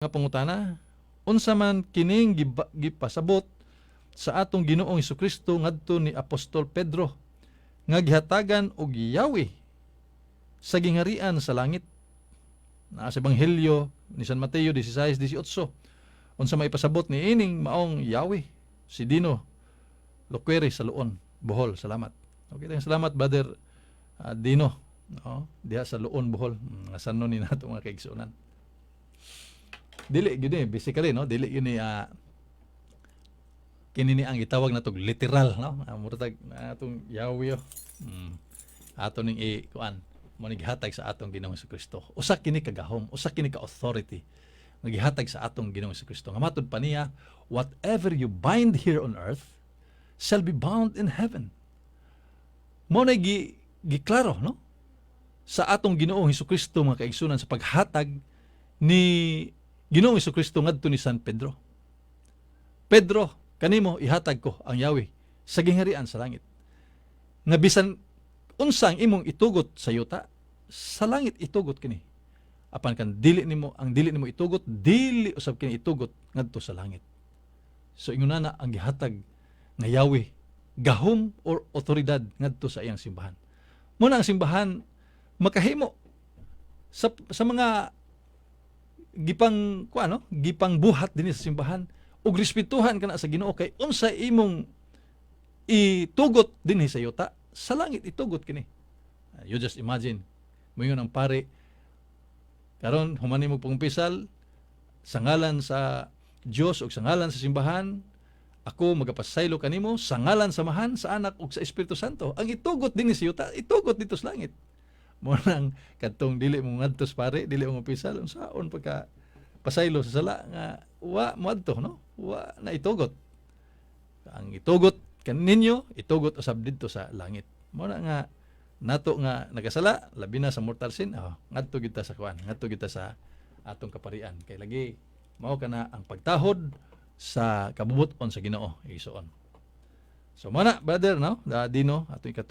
Nga pangutana, unsa man kining gipasabot sa atong Ginoong Hesus ngadto ni Apostol Pedro nga gihatagan og yawi sa gingharian sa langit? Naa sa Ebanghelyo ni San Mateo 16:18. Unsa may ipasabot ni ining maong yawi? Si Dino Loquere sa Luon, Bohol. Salamat. Okay lang, salamat, Brother Dino, no, diha sa Luon, Bohol. Asan no ni nato mga kaigsuonan. Dili gyud ni, basically, no, dili gyud ni kini ni ang gitawag natog literal, no. Mura tag atong yawi, oh. Ato ning i kuan mo ni gihatag sa atong Ginoong Kristo. Usa kini kagahom, usa kini ka authority nga gihatag sa atong Ginoong Kristo. Nga matud pa niya, "Whatever you bind here on earth shall be bound in heaven." Mo na gi giklaro, no, sa atong Ginoong Kristo, mga kaigsunan, sa paghatag ni Ginoong Kristo ngadto ni San Pedro. "Pedro, kanimo ihatag ko ang yawi sa gingharian sa langit. Nga bisan unsa ang imong itugot sa yuta, sa langit itugot kini. Apan kan dili nimo ang dili nimo itugot, dili usab kini itugot ngadto sa langit." So ingon na ang gihatag nga yawi, gahom or otoridad ngadto sa iyang simbahan. Mo na ang simbahan makahimo sa mga gipang kuano, gipang buhat dinhi sa simbahan ug respetuhan kana sa Ginoo, kay unsa imong itugot dinhi sa yuta, sa langit itugot kini. You just imagine, moingon ang pare, "Karon human nimo pangumpisal, sa ngalan sa Dios ug sa ngalan sa simbahan, ako magapasaylo kanimo sa ngalan sa Amahan, sa Anak ug sa Espiritu Santo." Ang itugot dinhi sa yuta, itugot dito sa langit. Mo nang kadtong dili mo ngadto sa pare, dili mo umpisal, unsaon pagka pasaylo sa sala nga wa moadto, no? Wa na itugot. Ang itugot kaninyo, itugot usab didto sa langit. Mo na nga nato nga nagasala, labi na sa mortal sin, oh, ngadto kita sa kuan, ngadto kita sa atong kaparian. Kay lagi mao kana ang pagtahod sa kabubut-on sa Ginoo, igsuon. So mo na, brother, no, da Dino, atong